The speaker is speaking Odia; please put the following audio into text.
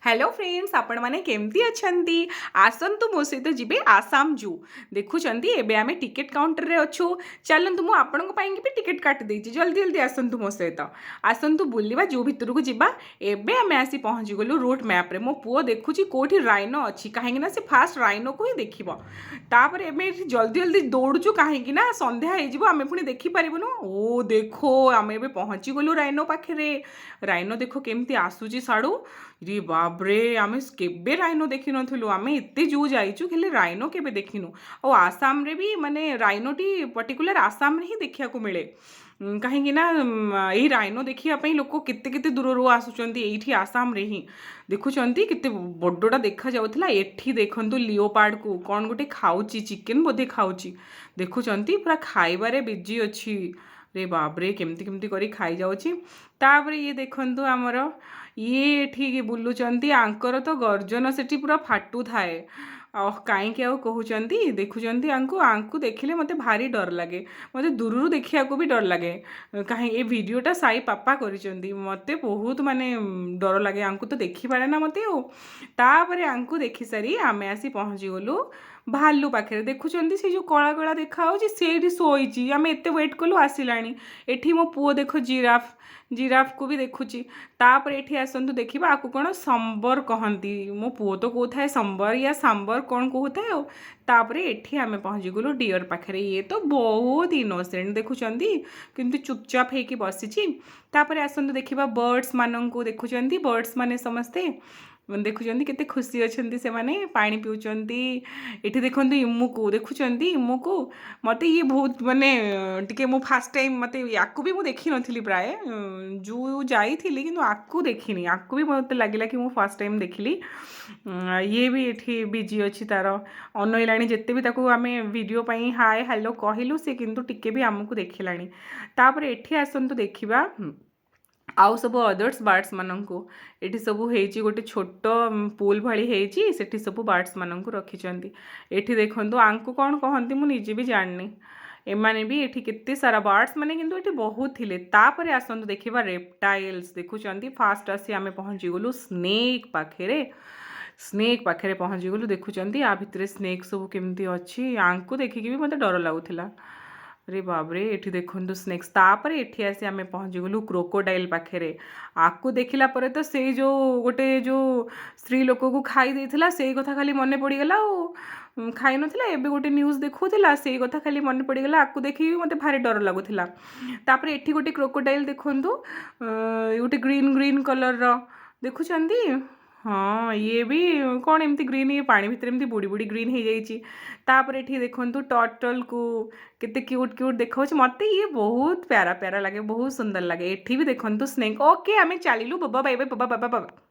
ହ୍ୟାଲୋ ଫ୍ରେଣ୍ଡସ୍, ଆପଣମାନେ କେମିତି ଅଛନ୍ତି? ଆସନ୍ତୁ, ମୋ ସହିତ ଯିବେ ଆସାମ ଜୁ। ଦେଖୁଛନ୍ତି, ଏବେ ଆମେ ଟିକେଟ୍ କାଉଣ୍ଟରରେ ଅଛୁ। ଚାଲନ୍ତୁ, ମୁଁ ଆପଣଙ୍କ ପାଇଁକି ବି ଟିକେଟ୍ କାଟି ଦେଇଛି। ଜଲ୍ଦି ଜଲ୍ଦି ଆସନ୍ତୁ, ମୋ ସହିତ ଆସନ୍ତୁ, ବୁଲିବା, ଜୁ ଭିତରକୁ ଯିବା। ଏବେ ଆମେ ଆସି ପହଞ୍ଚିଗଲୁ ରୁଟ୍ ମ୍ୟାପ୍ରେ। ମୋ ପୁଅ ଦେଖୁଛି କେଉଁଠି ରାଇନୋ ଅଛି, କାହିଁକି ନା ସେ ଫାଷ୍ଟ ରାଇନୋକୁ ହିଁ ଦେଖିବ। ତାପରେ ଏବେ ଏଠି ଜଲ୍ଦି ଜଲ୍ଦି ଦୌଡ଼ୁଛୁ, କାହିଁକି ନା ସନ୍ଧ୍ୟା ହେଇଯିବ, ଆମେ ପୁଣି ଦେଖିପାରିବୁନୁ। ଓ ଦେଖ, ଆମେ ଏବେ ପହଞ୍ଚିଗଲୁ ରାଇନୋ ପାଖରେ। ରାଇନୋ ଦେଖ କେମିତି ଆସୁଛି ସାଡ଼ୁ। ରେ ବାପରେ, ଆମେ କେବେ ରାଇନୋ ଦେଖିନଥିଲୁ। ଆମେ ଏତେ ଜୁ ଯାଇଛୁ, ହେଲେ ରାଇନୋ କେବେ ଦେଖିନୁ। ଆଉ ଆସାମରେ ବି ମାନେ ରାଇନୋଟି ପର୍ଟିକୁଲାର ଆସାମରେ ହିଁ ଦେଖିବାକୁ ମିଳେ, କାହିଁକି ନା ଏଇ ରାଇନୋ ଦେଖିବା ପାଇଁ ଲୋକ କେତେ କେତେ ଦୂରରୁ ଆସୁଛନ୍ତି। ଏଇଠି ଆସାମରେ ହିଁ ଦେଖୁଛନ୍ତି, କେତେ ବଡ଼ଟା ଦେଖାଯାଉଥିଲା। ଏଠି ଦେଖନ୍ତୁ, ଲିଓପାର୍ଡ଼କୁ କ'ଣ ଗୋଟେ ଖାଉଛି, ଚିକେନ୍ ବୋଧେ ଖାଉଛି। ଦେଖୁଛନ୍ତି, ପୁରା ଖାଇବାରେ ବିଜି ଅଛି। ରେ ବାବରେ, କେମିତି କେମିତି କରି ଖାଇଯାଉଛି। ତାପରେ ଇଏ ଦେଖନ୍ତୁ, ଆମର ଇଏ ଏଠି ବୁଲୁଛନ୍ତି। ଆଙ୍କର ତ ଗର୍ଜନ ସେଠି ପୁରା ଫାଟୁଥାଏ। ଆଉ କାହିଁକି ଆଉ କହୁଛନ୍ତି? ଦେଖୁଛନ୍ତି ଆଙ୍କୁ, ଆଙ୍କୁ ଦେଖିଲେ ମୋତେ ଭାରି ଡର ଲାଗେ। ମୋତେ ଦୂରରୁ ଦେଖିବାକୁ ବି ଡର ଲାଗେ। କାହିଁ ଏ ଭିଡ଼ିଓଟା ସାଇ ପାପା କରିଛନ୍ତି। ମୋତେ ବହୁତ ମାନେ ଡର ଲାଗେ, ଆଙ୍କୁ ତ ଦେଖିପାରେ ନା ମୋତେ ଆଉ। ତାପରେ ଆଙ୍କୁ ଦେଖିସାରି ଆମେ ଆସି ପହଞ୍ଚିଗଲୁ ଭାଲୁ ପାଖରେ। ଦେଖୁଛନ୍ତି, ସେ ଯେଉଁ କଳା କଳା ଦେଖାହେଉଛି, ସେଇଠି ଶୋଇଛି। ଆମେ ଏତେ ୱେଟ୍ କଲୁ, ଆସିଲାଣି। ଏଠି ମୋ ପୁଅ ଦେଖ, ଜିରାଫ, ଜିରାଫକୁ ବି ଦେଖୁଛି। ତାପରେ ଏଠି ଆସନ୍ତୁ ଦେଖିବା, ଆକୁ କ'ଣ ସମ୍ବର କହନ୍ତି। ମୋ ପୁଅ ତ କହୁଥାଏ ସମ୍ବର ୟା ସାମ୍ବର କ'ଣ କହୁଥାଏ ଆଉ। ତାପରେ ଏଠି ଆମେ ପହଞ୍ଚିଗଲୁ ଡିଅର ପାଖରେ। ଇଏ ତ ବହୁତ ଇନୋସେଣ୍ଟ, ଦେଖୁଛନ୍ତି କିନ୍ତୁ ଚୁପଚାପ ହେଇକି ବସିଛି। ତାପରେ ଆସନ୍ତୁ ଦେଖିବା ବର୍ଡ଼ସ୍ ମାନଙ୍କୁ। ଦେଖୁଛନ୍ତି, ବର୍ଡ଼ସ୍ ମାନେ ସମସ୍ତେ ଦେଖୁଛନ୍ତି, କେତେ ଖୁସି ଅଛନ୍ତି ସେମାନେ, ପାଣି ପିଉଛନ୍ତି। ଏଠି ଦେଖନ୍ତୁ ଇମୁକୁ, ଦେଖୁଛନ୍ତି ଇମୁକୁ? ମୋତେ ଇଏ ବହୁତ ମାନେ ଟିକେ ମୁଁ ଫାଷ୍ଟ ଟାଇମ୍, ମୋତେ ୟାକୁ ବି ମୁଁ ଦେଖିନଥିଲି ପ୍ରାୟ। ଜୁ ଯାଇଥିଲି କିନ୍ତୁ ଆକୁ ଦେଖିନି। ଆକୁ ବି ମୋତେ ଲାଗିଲା କି ମୁଁ ଫାଷ୍ଟ ଟାଇମ୍ ଦେଖିଲି। ଇଏ ବି ଏଠି ବିଜି ଅଛି ତାର, ଅନେଇଲାଣି। ଯେତେ ବି ତାକୁ ଆମେ ଭିଡ଼ିଓ ପାଇଁ ହାଏ ହ୍ୟାଲୋ କହିଲୁ, ସେ କିନ୍ତୁ ଟିକେ ବି ଆମକୁ ଦେଖିଲାଣି। ତାପରେ ଏଠି ଆସନ୍ତୁ ଦେଖିବା ଆଉ ସବୁ ଅଦର୍ସ ବାର୍ଡ଼ସ୍ ମାନଙ୍କୁ। ଏଠି ସବୁ ହେଇଛି, ଗୋଟେ ଛୋଟ ପୁଲ୍ ଭଳି ହେଇଛି, ସେଠି ସବୁ ବାର୍ଡ଼ସ୍ ମାନଙ୍କୁ ରଖିଛନ୍ତି। ଏଠି ଦେଖନ୍ତୁ, ଆଙ୍କୁ କ'ଣ କହନ୍ତି ମୁଁ ନିଜେ ବି ଜାଣିନି। ଏମାନେ ବି ଏଠି କେତେ ସାରା ବାର୍ଡ଼ସ୍ ମାନେ କିନ୍ତୁ ଏଠି ବହୁତ ଥିଲେ। ତାପରେ ଆସନ୍ତୁ ଦେଖିବା ରେପ୍ଟାଇଲ୍ସ। ଦେଖୁଛନ୍ତି, ଫାଷ୍ଟ ଆସି ଆମେ ପହଞ୍ଚିଗଲୁ ସ୍ନେକ୍ ପାଖରେ। ସ୍ନେକ୍ ପାଖରେ ପହଞ୍ଚିଗଲୁ। ଦେଖୁଛନ୍ତି, ଆ ଭିତରେ ସ୍ନେକ୍ ସବୁ କେମିତି ଅଛି। ଆଙ୍କୁ ଦେଖିକି ବି ମୋତେ ଡର ଲାଗୁଥିଲା। ରେ ବାବରେ, ଏଠି ଦେଖନ୍ତୁ ସ୍ନେକ୍ସ। ତାପରେ ଏଠି ଆସି ଆମେ ପହଞ୍ଚିଗଲୁ କ୍ରୋକୋଡାଇଲ୍ ପାଖରେ। ଆକୁ ଦେଖିଲା ପରେ ତ ସେଇ ଯେଉଁ ଗୋଟେ ଯେଉଁ ସ୍ତ୍ରୀ ଲୋକକୁ ଖାଇ ଦେଇଥିଲା, ସେଇ କଥା ଖାଲି ମନେ ପଡ଼ିଗଲା। ଆଉ ଖାଇନଥିଲା, ଏବେ ଗୋଟେ ନ୍ୟୁଜ୍ ଦେଖାଉଥିଲା, ସେଇ କଥା ଖାଲି ମନେ ପଡ଼ିଗଲା। ଆକୁ ଦେଖିକି ବି ମୋତେ ଭାରି ଡର ଲାଗୁଥିଲା। ତାପରେ ଏଠି ଗୋଟେ କ୍ରୋକୋଡାଇଲ୍ ଦେଖନ୍ତୁ, ଗୋଟେ ଗ୍ରୀନ୍ ଗ୍ରୀନ୍ କଲର୍ର ଦେଖୁଛନ୍ତି? ହଁ, ଇଏ ବି କ'ଣ ଏମିତି ଗ୍ରୀନ୍, ଇଏ ପାଣି ଭିତରେ ଏମିତି ବୁଡ଼ି ବୁଡ଼ି ଗ୍ରୀନ୍ ହେଇଯାଇଛି। ତାପରେ ଏଠି ଦେଖନ୍ତୁ ଟର୍ଟଲକୁ, କେତେ କ୍ୟୁଟ୍ କ୍ୟୁଟ୍ ଦେଖାଉଛି। ମୋତେ ଇଏ ବହୁତ ପ୍ୟାରା ପ୍ୟାରା ଲାଗେ, ବହୁତ ସୁନ୍ଦର ଲାଗେ। ଏଠି ବି ଦେଖନ୍ତୁ ସ୍ନେକ୍। ଓକେ, ଆମେ ଚାଲିଲୁ। ବାବା, ବାଇ ବାଇ, ବାବା ବାବା ବାବା।